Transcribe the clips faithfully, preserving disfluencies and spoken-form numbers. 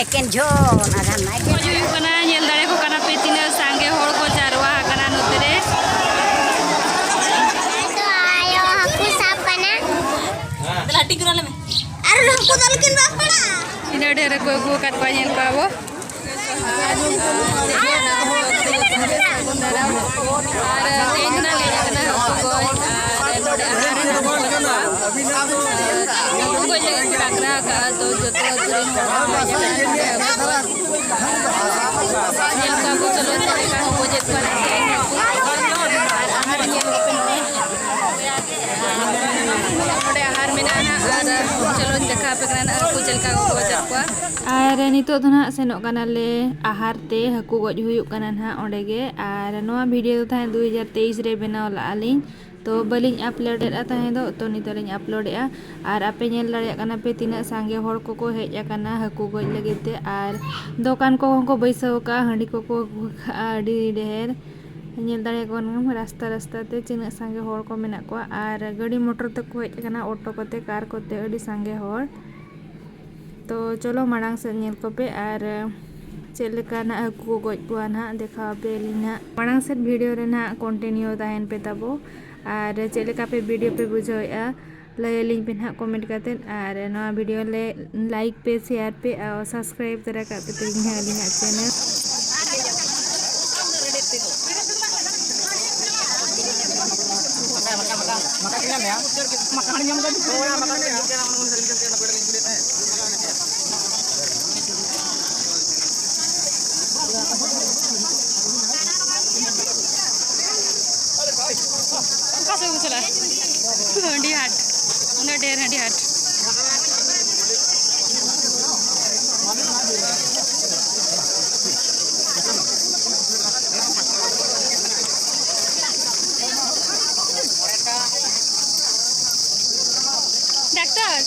ᱮᱠᱮᱱ ᱡᱷᱚ ᱚᱱᱟ ᱜᱷᱟᱱ ᱢᱟ ᱮᱠᱮᱱ ᱦᱩᱭᱩᱜ ᱠᱟᱱᱟ᱾ ᱧᱮᱞ ᱫᱟᱲᱮ ᱠᱚ ᱠᱟᱱᱟ ᱯᱮ ᱛᱤᱱᱟᱹᱜ ᱥᱟᱸᱜᱮ ᱦᱚᱲ ᱠᱚ ᱡᱟᱨᱣᱟ ᱟᱠᱟᱱᱟ ᱱᱚᱛᱮ ᱨᱮ᱾ ᱛᱚ ᱟᱭᱳ ᱦᱟᱹᱠᱩ ᱥᱟᱵ ᱠᱟᱱᱟ᱾ ᱫᱮᱞᱟ ᱦᱟᱹᱴᱤᱧ ᱠᱚᱨᱟᱣ ᱞᱮᱢᱮ᱾ ᱟᱨ ᱦᱟᱹᱠᱩ ᱫᱚ ᱟᱞᱚᱠᱤᱱ ᱨᱟᱜ ᱵᱟᱲᱟ᱾ ᱛᱤᱱᱟᱹᱜ ᱰᱷᱮᱨ ᱠᱚ ᱟᱹᱜᱩ ᱟᱠᱟᱫ ᱠᱚᱣᱟ, ᱧᱮᱞ ᱠᱚᱣᱟ ᱵᱚ᱾ ᱟᱨ ᱛᱮᱦᱮᱧ ᱫᱚ ᱱᱟᱜ ᱞᱮ ᱦᱮᱡ ᱟᱠᱟᱱᱟ ᱦᱟᱹᱠᱩ ᱜᱚᱡ, ᱟᱨ ᱱᱚᱰᱮ ᱟᱦᱟᱨ ᱨᱮ ᱱᱟᱜ ᱦᱟᱹᱠᱩ ᱜᱚᱡ ᱞᱟᱹᱜᱤᱫ ᱠᱚ ᱰᱟᱠᱨᱟ ᱟᱠᱟᱫᱼᱟ, ᱛᱚ ᱡᱚᱛᱚ ᱟᱹᱛᱩ ᱨᱮᱱ ᱦᱚᱲ ᱠᱚ ᱦᱮᱡ ᱟᱠᱟᱱᱟ ᱱᱚᱰᱮ ᱦᱟᱹᱠᱩ ᱜᱚᱡ᱾ ᱧᱮᱞ ᱠᱚᱣᱟ ᱵᱚ, ᱪᱚᱞᱚ ᱪᱮᱫ ᱞᱮᱠᱟ ᱠᱚ ᱜᱚᱡᱮᱫ ᱠᱚᱣᱟ ᱱᱟᱜ ᱛᱮᱦᱮᱧ ᱦᱟᱹᱠᱩ᱾ ᱟᱨ ᱟᱦᱟᱨ ᱧᱮᱞ ᱠᱚᱯᱮ ᱱᱚᱜᱼᱚᱭ᱾ ᱱᱚᱰᱮ ᱟᱦᱟᱨ ᱢᱮᱱᱟᱜᱼᱟ ᱱᱟᱦᱟᱜ, ᱟᱨ ᱪᱚᱞᱚᱧ ᱫᱮᱠᱷᱟᱣ ᱟᱯᱮ ᱠᱟᱱᱟ ᱱᱟᱦᱟᱜ ᱦᱟᱹᱠᱩ ᱪᱮᱫ ᱞᱮᱠᱟ ᱠᱚ ᱜᱚᱡᱮᱫ ᱠᱚᱣᱟ᱾ ᱟᱨ ᱱᱤᱛᱚᱜ ᱫᱚ ᱱᱟᱦᱟᱜ ᱥᱮᱱᱚᱜ ᱠᱟᱱᱟᱞᱮ ᱟᱦᱟᱨ ᱛᱮ, ᱦᱟᱹᱠᱩ ᱜᱚᱡ ᱦᱩᱭᱩᱜ ᱠᱟᱱᱟ ᱱᱟᱦᱟᱜ ᱚᱸᱰᱮ ᱜᱮ᱾ ᱟᱨ ᱱᱚᱣᱟ ᱵᱷᱤᱰᱤᱭᱳ ᱫᱚ ᱛᱟᱦᱮᱸᱫ ᱫᱩ ᱦᱟᱡᱟᱨ ᱛᱮᱭᱤᱥ ᱨᱮ ᱵᱮᱱᱟᱣ ᱞᱟᱜᱼᱟ ᱞᱤᱧ, ᱛᱚ ᱵᱟᱹᱞᱤᱧ ᱟᱯᱞᱳᱰᱮᱫᱼᱟ ᱛᱟᱦᱮᱸ ᱫᱚ, ᱛᱚ ᱱᱤᱛᱚᱜ ᱞᱤᱧ ᱟᱯᱞᱳᱰᱮᱫᱼᱟ᱾ ᱟᱨ ᱟᱯᱮ ᱧᱮᱞ ᱫᱟᱲᱮᱭᱟᱜ ᱠᱟᱱᱟ ᱯᱮ ᱛᱤᱱᱟᱹᱜ ᱥᱟᱸᱜᱮ ᱦᱚᱲ ᱠᱚᱠᱚ ᱦᱮᱡ ᱟᱠᱟᱱᱟ ᱦᱟᱹᱠᱩ ᱜᱚᱡ ᱞᱟᱹᱜᱤᱫ ᱛᱮ᱾ ᱟᱨ ᱫᱚᱠᱟᱱ ᱠᱚᱦᱚᱸ ᱠᱚ ᱵᱟᱹᱭᱥᱟᱹᱣ ᱟᱠᱟᱫᱼᱟ, ᱦᱟᱺᱰᱤ ᱠᱚᱠᱚ ᱟᱹᱜᱩ ᱠᱟᱜᱼᱟ ᱟᱹᱰᱤ ᱰᱷᱮᱨ᱾ ᱧᱮᱞ ᱫᱟᱲᱮᱭᱟᱠᱚ ᱠᱟᱱᱟ ᱨᱟᱥᱛᱟ ᱨᱟᱥᱛᱟ ᱛᱮ ᱛᱤᱱᱟᱹᱜ ᱥᱟᱸᱜᱮ ᱦᱚᱲ ᱠᱚ ᱢᱮᱱᱟᱜ ᱠᱚᱣᱟ᱾ ᱟᱨ ᱜᱟᱹᱰᱤ ᱢᱚᱴᱚᱨ ᱛᱮᱠᱚ ᱦᱮᱡ ᱟᱠᱟᱱᱟ, ᱚᱴᱳ ᱠᱚᱛᱮ, ᱠᱟᱨ ᱠᱚᱛᱮ, ᱟᱹᱰᱤ ᱥᱟᱸᱜᱮ ᱦᱚᱲ᱾ ᱛᱚ ᱪᱚᱞᱚ ᱢᱟᱲᱟᱝ ᱥᱮᱫ ᱧᱮᱞ ᱠᱚᱯᱮ ᱟᱨ ᱪᱮᱫ ᱞᱮᱠᱟ ᱱᱟᱜ ᱦᱟᱹᱠᱩ ᱠᱚ ᱜᱚᱡ ᱠᱚᱣᱟ ᱱᱟᱜ ᱫᱮᱠᱷᱟᱣ ᱟᱯᱮ ᱟᱹᱞᱤᱧ ᱱᱟᱜ᱾ ᱢᱟᱲᱟᱝ ᱥᱮᱫ ᱵᱷᱤᱰᱤᱭᱳ ᱨᱮ ᱱᱟᱜ ᱠᱚᱱᱴᱤᱱᱤᱭᱩ ᱛᱟᱦᱮᱱ ᱯᱮ ᱛᱟᱵᱚ᱾ ᱟᱨ ᱪᱮᱫ ᱞᱮᱠᱟ ᱯᱮ ᱵᱷᱤᱰᱤᱭᱳ ᱯᱮ ᱵᱩᱡᱷᱟᱹᱣᱮᱫᱼᱟ, ᱞᱟᱹᱭ ᱟᱹᱞᱤᱧ ᱯᱮ ᱱᱟᱜ ᱠᱚᱢᱮᱱᱴ ᱠᱟᱛᱮᱫ᱾ ᱟᱨ ᱱᱚᱣᱟ ᱵᱷᱤᱰᱤᱭᱳ ᱞᱮ ᱞᱟᱭᱤᱠ ᱯᱮ, ᱥᱮᱭᱟᱨ ᱯᱮ, ᱟᱨ ᱥᱟᱵᱥᱠᱨᱟᱭᱤᱵ ᱛᱚᱨᱟ ᱠᱟᱜ ᱯᱮ ᱛᱟᱹᱞᱤᱧ ᱦᱟᱸᱜ ᱟᱹᱞᱤᱧᱟᱜ ᱪᱮᱱᱮᱞ᱾ ᱚᱠᱟ ᱥᱮᱫ ᱵᱚᱱ ᱪᱟᱞᱟᱜᱼᱟ? ᱦᱟᱺᱰᱤ ᱦᱟᱴ, ᱩᱱᱟᱹᱜ ᱰᱷᱮᱨ ᱦᱟᱺᱰᱤ ᱦᱟᱴ᱾ ᱰᱟᱠᱛᱟᱨ᱾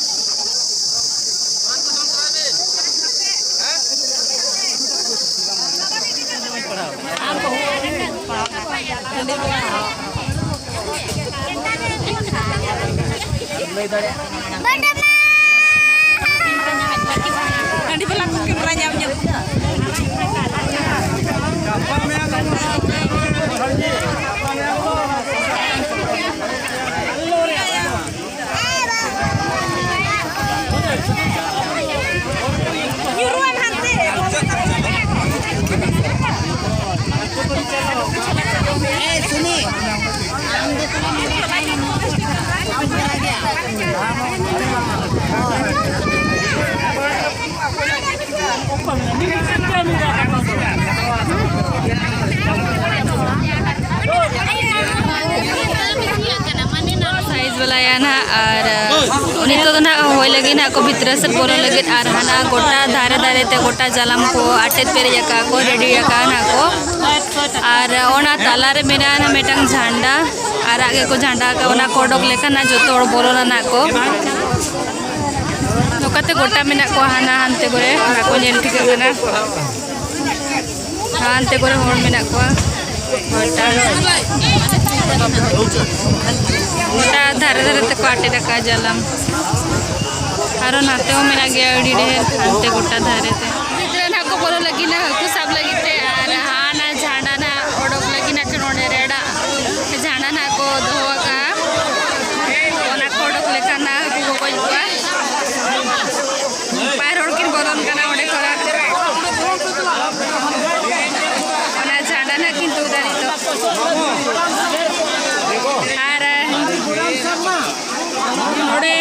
ᱞᱟᱹᱭ ᱫᱟᱲᱮᱭᱟᱜ ᱠᱟᱱᱟ ᱢᱟᱲᱟᱝ᱾ ᱦᱟᱺᱰᱤ ᱵᱟᱞᱟ ᱠᱚ ᱠᱟᱱᱟ᱾ ᱥᱟᱭᱤᱡᱽ ᱵᱟᱞᱟᱭᱟ ᱱᱟᱦᱟᱜ, ᱟᱨ ᱱᱤᱛᱚᱜ ᱫᱚ ᱱᱟᱦᱟᱜ ᱦᱚᱭ ᱞᱟᱹᱜᱤᱫ ᱱᱟᱦᱟᱜ ᱠᱚ ᱵᱷᱤᱛᱨᱤ ᱥᱮᱫ ᱵᱚᱞᱚ ᱞᱟᱹᱜᱤᱫ, ᱟᱨ ᱦᱟᱱᱟ ᱜᱚᱴᱟ ᱫᱷᱟᱨᱮ ᱫᱷᱟᱨᱮ ᱛᱮ ᱜᱚᱴᱟ ᱡᱟᱞᱟᱢ ᱠᱚ ᱟᱴᱮᱫ ᱯᱮᱨᱮᱡ ᱟᱠᱟᱫ ᱠᱚ, ᱨᱮᱰᱤ ᱟᱠᱟᱫ ᱱᱟᱦᱟᱜ ᱠᱚ᱾ ᱟᱨ ᱚᱱᱟ ᱛᱟᱞᱟ ᱨᱮ ᱢᱮᱱᱟᱜᱼᱟ ᱱᱟᱦᱟᱜ ᱢᱤᱫᱴᱟᱝ ᱡᱷᱟᱱᱰᱟ, ᱟᱨᱟᱜ ᱜᱮᱠᱚ ᱡᱷᱟᱱᱰᱟ ᱟᱠᱟᱫ, ᱚᱱᱟ ᱠᱚ ᱚᱰᱚᱠ ᱞᱮᱠᱷᱟᱱ ᱱᱟᱦᱟᱜ ᱡᱚᱛᱚ ᱦᱚᱲ ᱵᱚᱞᱚᱱᱟ ᱱᱟᱦᱟᱜ ᱠᱚ᱾ ᱱᱚᱝᱠᱟᱛᱮ ᱜᱚᱴᱟ ᱢᱮᱱᱟᱜ ᱠᱚᱣᱟ, ᱦᱟᱱᱟ ᱦᱟᱱᱛᱮ ᱠᱚᱨᱮ ᱚᱱᱟ ᱠᱚ ᱧᱮᱞ ᱴᱷᱤᱠᱟᱹᱜ ᱠᱟᱱᱟ᱾ ᱦᱟᱱᱛᱮ ᱠᱚᱨᱮ ᱦᱚᱲ ᱢᱮᱱᱟᱜ ᱠᱚᱣᱟ᱾ ᱜᱚᱴᱟ, ᱜᱚᱴᱟ ᱫᱷᱟᱨᱮ ᱫᱷᱟᱨᱮ ᱛᱮᱠᱚ ᱟᱴᱮᱫ ᱟᱠᱟᱫᱼᱟ ᱡᱟᱞᱟᱢ᱾ ᱟᱨᱚ ᱱᱟᱛᱮ ᱦᱚᱸ ᱢᱮᱱᱟᱜ ᱜᱮᱭᱟ ᱟᱹᱰᱤ ᱰᱷᱮᱨ, ᱦᱟᱱᱛᱮ ᱜᱚᱴᱟ ᱫᱷᱟᱨᱮ ᱛᱮ᱾ ᱜᱤᱫᱽᱨᱟᱹ ᱱᱟᱦᱟᱜ ᱠᱚ ᱵᱚᱞᱚ ᱞᱟᱹᱜᱤᱫ ᱱᱟ ᱦᱟᱹᱠᱩ ᱥᱟᱵ ᱞᱟᱹᱜᱤᱫ ᱛᱮ, ᱟᱨ ᱦᱟᱱᱟ ᱡᱷᱟᱸᱰᱟ ᱱᱟᱦᱟᱜ ᱚᱰᱚᱠ ᱞᱟᱹᱜᱤᱫ ᱱᱟ ᱱᱚᱰᱮ ᱨᱮ ᱡᱷᱟᱸᱰᱟ ᱱᱟᱦᱟᱜ ᱠᱚ ᱫᱚᱦᱚ ᱟᱠᱟᱫᱼᱟ᱾ ᱚᱱᱟ ᱠᱚ ᱚᱰᱚᱠ ᱞᱮᱠᱷᱟᱱ ᱱᱟᱦᱟᱜ ᱦᱟᱹᱠᱩ ᱠᱚ ᱜᱚᱡ ᱠᱚᱣᱟ᱾ ᱵᱟᱨ ᱦᱚᱲ ᱠᱤᱱ ᱵᱚᱞᱚᱱ ᱠᱟᱱᱟ ᱚᱸᱰᱮ ᱠᱷᱚᱱᱟᱜ᱾ ᱚᱱᱟ ᱡᱷᱟᱸᱰᱟ ᱱᱟᱦᱟᱜ ᱠᱤᱱ ᱛᱩᱫᱟ ᱱᱤᱛᱚᱜ᱾ ᱟᱨ ᱱᱚᱰᱮ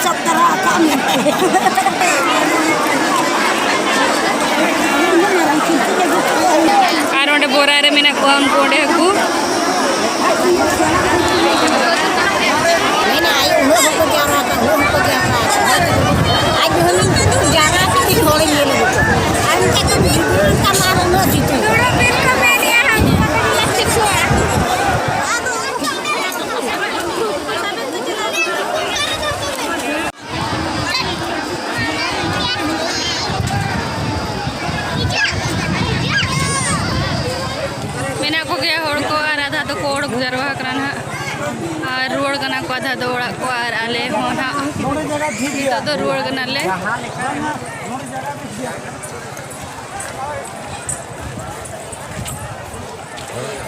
ᱥᱟᱵ ᱛᱟᱨᱟ ᱟᱠᱟᱫ ᱢᱮ᱾ ᱟᱨ ᱚᱸᱰᱮ ᱵᱚᱨᱟ ᱨᱮ ᱢᱮᱱᱟᱜ ᱠᱚᱣᱟ ᱩᱱᱠᱩ ᱚᱸᱰᱮ ᱦᱟᱹᱠᱩ᱾ ᱢᱮᱱᱟ, ᱟᱭᱳ, ᱩᱱᱟᱹᱜ ᱦᱚᱲ ᱠᱚ ᱡᱟᱣᱨᱟ ᱟᱠᱟᱱ, ᱩᱱᱟᱹᱜ ᱦᱚᱲ ᱠᱚ ᱡᱟᱣᱨᱟ ᱟᱠᱟᱱ᱾ ᱟᱡ ᱦᱚᱸ ᱡᱟᱣᱨᱟ ᱠᱟᱛᱮ ᱦᱚᱲᱮ ᱧᱮᱞ ᱟᱹᱜᱩ ᱠᱚᱣᱟ᱾ ᱟᱨ ᱚᱱᱠᱟ ᱠᱚ ᱡᱩᱫᱟᱹ ᱠᱟᱱᱟ ᱟᱨ ᱩᱱᱟᱹᱜ ᱡᱩᱫᱟᱹ᱾ ᱢᱮᱱᱟᱜ ᱠᱚᱜᱮᱭᱟ ᱦᱚᱲ ᱠᱚ, ᱟᱨ ᱟᱫᱷᱟ ᱫᱚᱠᱚ ᱚᱰᱚᱠ ᱡᱟᱨᱣᱟ ᱟᱠᱟᱱᱟ ᱱᱟᱦᱟᱜ, ᱟᱨ ᱨᱩᱣᱟᱹᱲ ᱠᱟᱱᱟ ᱠᱚ ᱟᱫᱷᱟ ᱫᱚ ᱚᱲᱟᱜ ᱠᱚ, ᱟᱨ ᱟᱞᱮ ᱦᱚᱸ ᱱᱟᱦᱟᱜ ᱱᱤᱛᱚᱜ ᱫᱚ ᱨᱩᱣᱟᱹᱲ ᱠᱟᱱᱟᱞᱮ᱾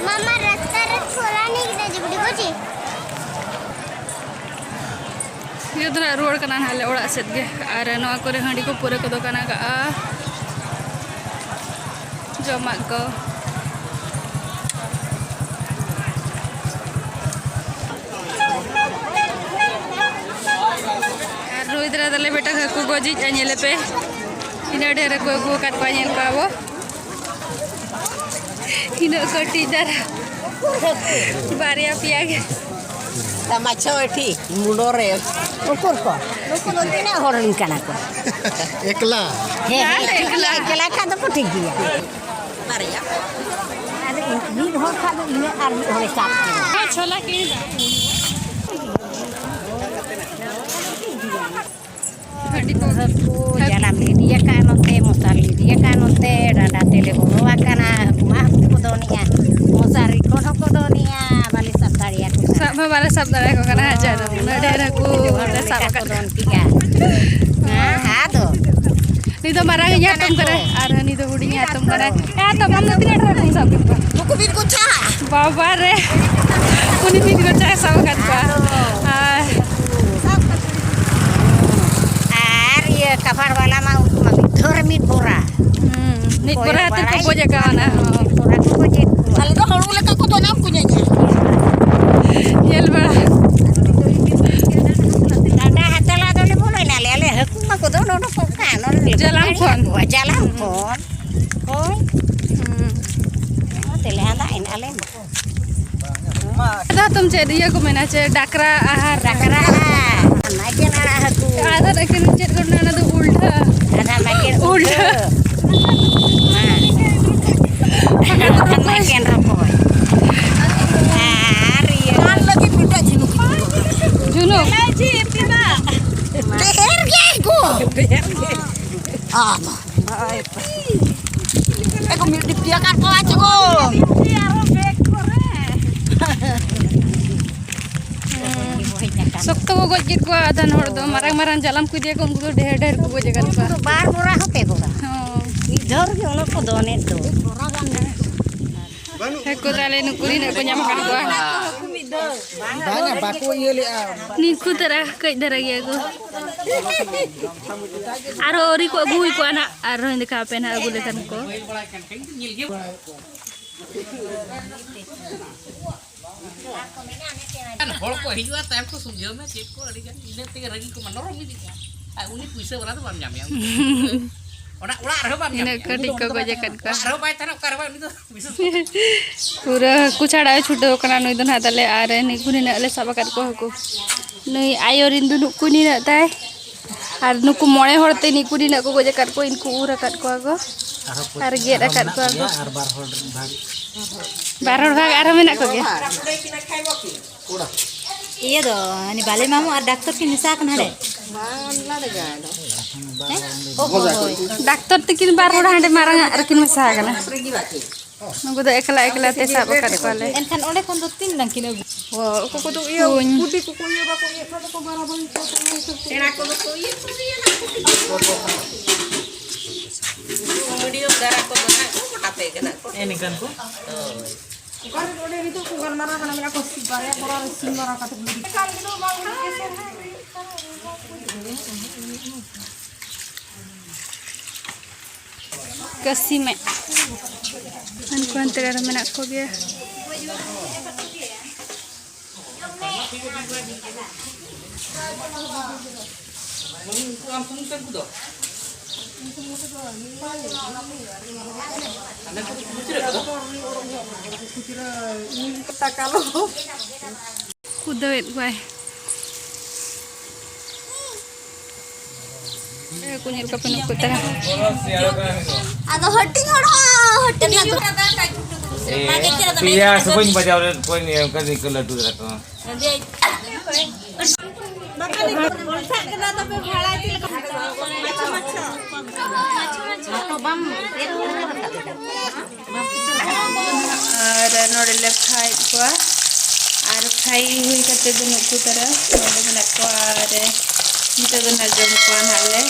मामा रास्ता रे छोला नहीं कितना जबड़ी को जी। ᱱᱤᱭᱟᱹ ᱫᱚ ᱱᱟᱜ ᱨᱩᱣᱟᱹᱲ ᱠᱟᱱᱟ ᱱᱟᱦᱟᱜ ᱞᱮ ᱚᱲᱟᱜ ᱥᱮᱫ ᱜᱮ᱾ ᱟᱨ ᱱᱚᱣᱟ ᱠᱚᱨᱮ ᱦᱟᱺᱰᱤ ᱠᱚ ᱯᱩᱨᱟᱹ ᱠᱚ ᱫᱚᱠᱟᱱ ᱟᱠᱟᱜᱼᱟ, ᱡᱚᱢᱟᱜ ᱠᱚ᱾ ᱟᱨ ᱱᱩᱭ ᱫᱟᱫᱟ ᱛᱟᱞᱮ ᱢᱤᱫᱴᱟᱝ ᱦᱟᱹᱠᱩ ᱜᱚᱡᱤᱡ ᱟᱭ, ᱧᱮᱞᱮ ᱯᱮ, ᱛᱤᱱᱟᱹᱜ ᱰᱷᱮᱨ ᱦᱟᱹᱠᱩ ᱟᱹᱜᱩ ᱟᱠᱟᱫ ᱠᱚᱣᱟ, ᱧᱮᱞ ᱠᱚᱣᱟ ᱵᱚ᱾ ᱛᱤᱱᱟᱹᱜ ᱠᱟᱹᱴᱤᱡ ᱫᱷᱟᱨᱟ, ᱵᱟᱨᱭᱟ ᱯᱮᱭᱟ ᱜᱮ᱾ ᱛᱟᱢᱟᱪᱷᱟ ᱮᱴᱷᱤ ᱢᱩᱰᱚ ᱨᱮ᱾ ᱩᱠᱩᱨ ᱠᱚ? ᱱᱩᱠᱩ ᱫᱚ ᱛᱤᱱᱟᱹᱜ ᱦᱚᱲ ᱨᱮᱱ ᱠᱟᱱᱟ ᱠᱚ? ᱮᱠᱞᱟ᱾ ᱦᱮᱸ, ᱦᱮᱸ, ᱮᱠᱞᱟ᱾ ᱮᱠᱞᱟ ᱠᱷᱟᱱ ᱫᱚ ᱠᱚ ᱴᱷᱤᱠ ᱜᱮᱭᱟ᱾ ᱵᱟᱨᱭᱟ᱾ ᱟᱫᱚ ᱢᱤᱫ ᱦᱚᱲ ᱠᱷᱟᱱ ᱫᱚ ᱤᱱᱟᱹ ᱟᱨ ᱢᱤᱫ ᱦᱚᱲᱮ ᱥᱟᱵ ᱠᱮᱫᱟ᱾ ᱪᱷᱚᱞᱟ ᱠᱤᱱ ᱦᱟᱹᱠᱩ ᱡᱟᱞᱟᱢ ᱞᱮ ᱤᱫᱤᱭᱟᱠᱟᱫ ᱱᱚᱛᱮ, ᱢᱚᱥᱟᱨᱤ ᱞᱮ ᱤᱫᱤᱭᱟᱠᱟᱫ ᱱᱚᱛᱮ, ᱰᱟᱸᱰᱟ ᱛᱮᱞᱮ ᱵᱚᱞᱚ ᱟᱠᱟᱱᱟ᱾ ᱦᱟᱹᱠᱩ ᱢᱟ ᱦᱟᱹᱠᱩ ᱠᱚ ᱫᱚᱱᱮᱜᱼᱟ, ᱢᱚᱥᱟᱨᱤ ᱠᱷᱚᱱ ᱦᱚᱸᱠᱚ ᱫᱚᱱᱮᱜᱼᱟ, ᱵᱟᱞᱮ ᱥᱟᱵ ᱫᱟᱲᱮᱭᱟᱠᱚ ᱠᱟᱱᱟ᱾ ᱥᱟᱵ ᱦᱚᱸ ᱵᱟᱞᱮ ᱥᱟᱵ ᱫᱟᱲᱮᱭᱟᱠᱚ ᱠᱟᱱᱟ, ᱦᱟᱡᱟᱨ ᱩᱱᱟᱹᱜ ᱰᱷᱮᱨ ᱦᱟᱹᱠᱩ ᱞᱮ ᱥᱟᱵ ᱟᱠᱟᱫ ᱠᱚᱣᱟ᱾ ᱦᱮᱸ, ᱟᱫᱚ ᱱᱩᱭ ᱫᱚ ᱢᱟᱨᱟᱝ ᱤᱧ ᱦᱟᱛᱚᱢ ᱠᱟᱱᱟᱭ ᱟᱨ ᱦᱟᱹᱱᱤ ᱫᱚ ᱦᱩᱰᱤᱧ ᱦᱟᱛᱚᱢ ᱠᱟᱱᱟᱭ᱾ ᱮ ᱦᱟᱛᱚᱢ, ᱟᱢ ᱫᱚ ᱛᱤᱱᱟᱹᱜ ᱰᱷᱮᱨ ᱦᱟᱹᱠᱩᱢ ᱥᱟᱵ ᱠᱮᱫ ᱠᱚᱣᱟ? ᱱᱩᱠᱩ ᱵᱤᱨ ᱠᱚᱪᱟ᱾ ᱵᱟᱵᱟ ᱨᱮ, ᱩᱱᱤ ᱵᱤᱨ ᱠᱚᱪᱟᱭ ᱥᱟᱵ ᱟᱠᱟᱫ ᱠᱚᱣᱟ᱾ ᱟᱨ ᱟᱨ ᱤᱭᱟᱹ ᱠᱟᱵᱷᱟᱲ ᱵᱟᱞᱟ ᱢᱟ ᱩᱱᱠᱩ ᱢᱟ ᱢᱤᱫ ᱫᱷᱟᱣ ᱨᱮ ᱢᱤᱫ ᱵᱚᱨᱟ᱾ ᱦᱩᱸ, ᱢᱤᱫ ᱵᱚᱨᱟ ᱠᱚᱭᱚᱜ ᱠᱟᱛᱮ ᱠᱚ ᱵᱟᱲᱟᱭ ᱜᱚᱡ ᱟᱠᱟᱣᱱᱟ᱾ ᱢᱤᱫ ᱵᱚᱨᱟ ᱠᱚ ᱜᱚᱡᱮᱫ ᱠᱚᱣᱟ᱾ ᱟᱞᱮ ᱫᱚ ᱦᱚᱲ ᱞᱮᱠᱟ ᱠᱚ ᱫᱚᱱᱟ, ᱩᱱᱠᱩ ᱧᱮᱧᱮᱞ᱾ ᱧᱮᱞ ᱵᱟᱲᱟ᱾ ᱰᱟᱸᱰᱟ ᱦᱟᱛᱟᱞᱟ ᱵᱚᱦᱚᱜ ᱡᱟᱞᱟᱢ ᱠᱷᱚᱱ᱾ ᱦᱳᱭ᱾ ᱦᱩᱸ᱾ ᱚᱱᱟᱛᱮ ᱞᱮ ᱟᱸᱫᱟᱜ ᱮᱱᱟ ᱟᱞᱮ ᱢᱟ᱾ ᱟᱫᱚ ᱛᱚᱢ ᱪᱮᱫ ᱤᱭᱟᱹ ᱠᱚ ᱢᱮᱱᱟ ᱪᱮ ᱰᱟᱠᱨᱟ ᱟᱦᱟᱨ? ᱰᱟᱠᱨᱟ ᱟᱦᱟᱨ, ᱱᱟᱭᱠᱮᱞ ᱟᱲᱟᱜ ᱦᱟᱹᱠᱩ᱾ ᱟᱫᱚ ᱮᱠᱮᱱ ᱪᱮᱫ ᱠᱚ ᱢᱮᱱᱟ, ᱚᱱᱟ ᱫᱚ ᱩᱞᱰᱷᱟᱹ᱾ ᱟᱫᱚ ᱱᱟᱭᱠᱮᱞ ᱩᱞᱰᱷᱟᱹ᱾ ᱩᱞᱰᱷᱟᱹ᱾ ᱢᱟ᱾ ᱟᱫᱚ ᱱᱟᱭᱠᱮᱞ ᱨᱚᱠᱚᱡ᱾ ᱱᱟᱭᱠᱮᱞ ᱨᱚᱠᱚᱡ᱾ ᱟᱨ ᱤᱭᱟᱹ᱾ ᱚᱱᱟ ᱞᱟᱹᱜᱤᱫ ᱢᱤᱫᱴᱟᱝ ᱡᱷᱤᱱᱩᱠ᱾ ᱡᱷᱤᱱᱩᱠ᱾ ᱰᱷᱮᱨ ᱜᱮᱭᱟ ᱠᱚ᱾ ᱰᱷᱮᱨ ᱜᱮ᱾ ᱟᱫᱚ᱾ ᱮ ᱠᱚ ᱢᱤᱫ ᱴᱤᱯᱤᱭᱟ ᱠᱟᱴᱠᱚᱢ ᱟᱪᱚ ᱠᱚ᱾ ᱥᱚᱠᱛᱚ ᱠᱚ ᱜᱚᱡ ᱠᱮᱫ ᱠᱚᱣᱟ ᱟᱫᱷᱟᱱ ᱦᱚᱲ ᱫᱚ᱾ ᱢᱟᱨᱟᱝ ᱢᱟᱨᱟᱝ ᱡᱟᱞᱟᱢ ᱠᱚ ᱤᱫᱤᱭᱟᱠᱚ, ᱩᱱᱠᱩ ᱫᱚ ᱰᱷᱮᱨ ᱰᱷᱮᱨ ᱠᱚ ᱜᱚᱡ ᱟᱠᱟᱫ ᱠᱚᱣᱟ᱾ ᱩᱱᱠᱩ ᱫᱚ ᱵᱟᱨ ᱵᱚᱨᱟ ᱦᱚᱸ ᱯᱮ ᱵᱚᱨᱟ᱾ ᱦᱚᱸ᱾ ᱢᱤᱫ ᱫᱷᱟᱣ ᱨᱮᱜᱮ ᱩᱱᱟᱹᱜ ᱠᱚ ᱫᱚᱱᱮᱫ ᱫᱚ᱾ ᱦᱮᱸ ᱠᱚ, ᱛᱟᱦᱞᱮ ᱱᱩᱠᱩ ᱨᱤᱱᱟᱹᱜ ᱠᱚ ᱧᱟᱢ ᱟᱠᱟᱫ ᱠᱚᱣᱟ᱾ ᱵᱟᱝᱟ, ᱵᱟᱠᱚ ᱤᱭᱟᱹ ᱞᱮᱜᱼᱟ᱾ ᱱᱩᱠᱩ ᱛᱟᱨᱟ ᱠᱟᱹᱡ ᱫᱷᱟᱨᱟ ᱜᱮᱭᱟ ᱠᱚ᱾ ᱟᱨᱚ ᱟᱹᱣᱨᱤ ᱠᱚ ᱟᱹᱜᱩ ᱦᱩᱭ ᱠᱚᱜᱼᱟ ᱱᱟᱜ, ᱟᱨᱦᱚᱸᱧ ᱫᱮᱠᱷᱟᱣ ᱟᱯᱮᱭᱟ ᱱᱟᱜ ᱟᱹᱜᱩ ᱞᱮᱠᱷᱟᱱ ᱠᱚ᱾ ᱦᱚᱲ ᱠᱚ ᱦᱤᱡᱩᱜᱼᱟ, ᱛᱟᱭᱚᱢ ᱠᱚ ᱥᱩᱞᱡᱷᱟᱹᱣ ᱢᱮ, ᱪᱮᱫ ᱠᱚ ᱟᱹᱰᱤ ᱜᱟᱱ, ᱤᱱᱟᱹ ᱛᱮᱜᱮ ᱨᱟᱹᱜᱤ ᱠᱚ ᱢᱟᱱᱚᱨᱚᱢ ᱤᱫᱤᱜᱼᱟ᱾ ᱟᱨ ᱩᱱᱤ ᱯᱩᱭᱥᱟᱹ ᱵᱟᱞᱟ ᱫᱚ ᱵᱟᱢ ᱧᱟᱢᱮᱭᱟ, ᱩᱱᱤ ᱫᱚ ᱚᱱᱟ ᱚᱲᱟᱜ ᱨᱮᱦᱚᱸ ᱵᱟᱢ ᱤᱱᱟᱹᱜ ᱧᱟᱢᱮᱭᱟ, ᱩᱱᱤ ᱠᱟᱹᱴᱤᱡ ᱫᱚ ᱠᱚ ᱚᱸᱰᱮ ᱫᱚ ᱜᱚᱡ ᱵᱟᱭ ᱟᱠᱟᱫ ᱛᱟᱦᱮᱱᱟ, ᱠᱚᱣᱟ᱾ ᱚᱲᱟᱜ ᱨᱮᱦᱚᱸ ᱵᱟᱭ ᱛᱟᱦᱮᱱᱟ, ᱚᱠᱟ ᱨᱮᱦᱚᱸ ᱵᱟᱭ, ᱩᱱᱤ ᱫᱚ ᱵᱤᱥᱮᱥ ᱯᱩᱨᱟᱹ ᱦᱟᱹᱠᱩ ᱪᱷᱟᱲᱟᱣ ᱮ ᱪᱷᱩᱴᱟᱹᱣ ᱠᱟᱱᱟ ᱱᱩᱭ ᱫᱚ ᱱᱟᱦᱟᱜ ᱛᱟᱞᱮ, ᱟᱨ ᱱᱤᱠᱩ ᱱᱤᱱᱟᱹᱜ ᱞᱮ ᱥᱟᱵ ᱟᱠᱟᱫ ᱠᱚᱣᱟ ᱦᱟᱹᱠᱩ᱾ ᱱᱩᱭ ᱟᱭᱳ ᱨᱤᱱ ᱫᱚ ᱱᱩᱠᱩ ᱱᱤᱱᱟᱹᱜ ᱛᱟᱭ, ᱟᱨ ᱱᱩᱠᱩ ᱢᱚᱬᱮ ᱦᱚᱲ ᱛᱮ ᱱᱤᱠᱩ ᱱᱤᱱᱟᱹᱜ ᱠᱚ ᱜᱚᱡ ᱟᱠᱟᱫ ᱠᱚᱣᱟ, ᱤᱱᱠᱩ ᱩᱨ ᱟᱠᱟᱫ ᱠᱚᱣᱟ ᱠᱚ, ᱟᱨᱦᱚᱸ ᱠᱚ ᱟᱨ ᱜᱮᱫ ᱟᱨᱦᱚᱸ ᱟᱠᱟᱫ ᱢᱮᱱᱟᱜ ᱠᱚᱣᱟ ᱠᱚ᱾ ᱠᱚᱜᱮᱭᱟ, ᱟᱨ ᱵᱟᱨ ᱦᱚᱲ ᱵᱷᱟᱜᱽ᱾ ᱵᱟᱨ ᱦᱚᱲ ᱵᱷᱟᱜᱽ ᱟᱨᱦᱚᱸ ᱢᱮᱱᱟᱜ ᱠᱚᱜᱮᱭᱟ᱾ ᱤᱭᱟᱹ ᱫᱚ, ᱦᱟᱹᱱᱤ ᱵᱟᱞᱮ ᱢᱟᱢᱩ ᱟᱨ ᱰᱟᱠᱛᱚᱨ ᱠᱤᱱ ᱢᱮᱥᱟ ᱟᱠᱟᱱᱟ ᱦᱟᱸᱰᱮ? ᱦᱮᱸ? ᱚ, ᱦᱳᱭ, ᱦᱳᱭ᱾ ᱰᱟᱠᱛᱚᱨ ᱛᱟᱹᱠᱤᱱ ᱵᱟᱨ ᱦᱚᱲ ᱦᱟᱸᱰᱮ ᱢᱟᱨᱟᱝ ᱟᱜ ᱨᱮᱠᱤᱱ ᱢᱮᱥᱟ ᱟᱠᱟᱱᱟ᱾ ᱱᱩᱠᱩ ᱫᱚ ᱮᱠᱞᱟ ᱮᱠᱞᱟ ᱛᱮ ᱥᱟᱵ ᱟᱠᱟᱫ ᱠᱚᱣᱟᱞᱮ᱾ ᱮᱱᱠᱷᱟᱱ ᱚᱸᱰᱮ ᱠᱷᱚᱱ ᱫᱚ ᱛᱤᱱ ᱰᱟᱝ ᱠᱤᱱ ᱟᱹᱜᱩ? ᱚ, ᱩᱱᱠᱩ ᱠᱚᱫᱚ ᱤᱭᱟᱹ, ᱠᱩᱧ᱾ ᱠᱩᱰᱤ ᱠᱚᱠᱚ ᱤᱭᱟᱹ ᱵᱟᱠᱚ ᱤᱭᱟᱹ ᱠᱷᱟᱱ ᱫᱚᱠᱚ ᱵᱟᱨᱟᱵᱟᱨᱤ ᱠᱚ ᱛᱟᱦᱮᱸ ᱥᱟᱹᱛ ᱠᱚᱜᱼᱟ᱾ ᱥᱮᱬᱟ ᱠᱚᱫᱚ ᱠᱚ ᱤᱭᱟᱹ ᱠᱚ ᱤᱭᱟᱹ ᱱᱟᱜ ᱠᱩᱰᱤ ᱠᱚ᱾ ᱩᱱᱠᱩ ᱢᱤᱰᱤᱭᱟᱢ ᱫᱷᱟᱨᱟ ᱠᱚᱫᱚ ᱱᱟᱜ ᱠᱚ ᱜᱚᱴᱟ ᱛᱮ ᱜᱮ ᱱᱟᱜ ᱠᱚ᱾ ᱮᱱᱠᱷᱟᱱ ᱠᱚ? ᱦᱳᱭ᱾ ᱚᱠᱟ ᱨᱮ ᱚᱸᱰᱮ ᱱᱤᱛᱚᱜ ᱠᱚ ᱜᱟᱞᱢᱟᱨᱟᱣ ᱠᱟᱱᱟ, ᱢᱮᱱᱟ ᱠᱚ ᱵᱟᱨᱭᱟ ᱠᱚᱲᱟ ᱨᱮ ᱥᱤᱢ ᱢᱟᱨᱟ ᱠᱟᱛᱮ ᱠᱚ ᱞᱟᱹᱜᱤᱫ᱾ ᱠᱟᱹᱥᱤ ᱢᱮ᱾ ᱦᱟᱱᱠᱩ ᱦᱟᱱᱛᱮ ᱨᱮ ᱟᱨᱦᱚᱸ ᱢᱮᱱᱟᱜ ᱠᱚᱜᱮᱭᱟ᱾ ᱠᱷᱩᱫᱟᱹᱣᱮᱫ ᱠᱚᱣᱟᱭ᱾ ᱠᱚ ᱧᱮᱞ ᱠᱟᱯᱮ ᱱᱩᱠᱩ ᱛᱟᱨᱟ᱾ ᱟᱫᱚ ᱦᱟᱹᱴᱤᱧ ᱦᱚᱲ ᱦᱚᱸ ᱦᱟᱹᱴᱤᱧ ᱟᱫᱚ᱾ ᱯᱮᱭᱟ ᱥᱚᱢᱚᱭ ᱵᱟᱡᱟᱣ ᱞᱮᱱ ᱠᱚᱣᱟ, ᱱᱤᱭᱟᱹ ᱚᱱᱠᱟ ᱜᱮᱠᱚ ᱞᱟᱹᱴᱩ ᱫᱷᱟᱨᱟ ᱠᱚ᱾ ᱟᱨ ᱱᱚᱰᱮ ᱞᱮ ᱯᱷᱨᱟᱭᱮᱫ ᱠᱚᱣᱟ᱾ ᱟᱨ ᱯᱷᱨᱟᱭ ᱦᱩᱭ ᱠᱟᱛᱮ ᱫᱚ ᱱᱩᱠᱩ ᱛᱟᱨᱟ ᱱᱚᱰᱮ ᱢᱮᱱᱟᱜ ᱠᱚᱣᱟ᱾ ᱟᱨ ᱱᱤᱛᱚᱜ ᱫᱚ ᱱᱟᱜ ᱡᱚᱢ ᱠᱚᱣᱟ ᱱᱟᱜ ᱞᱮ᱾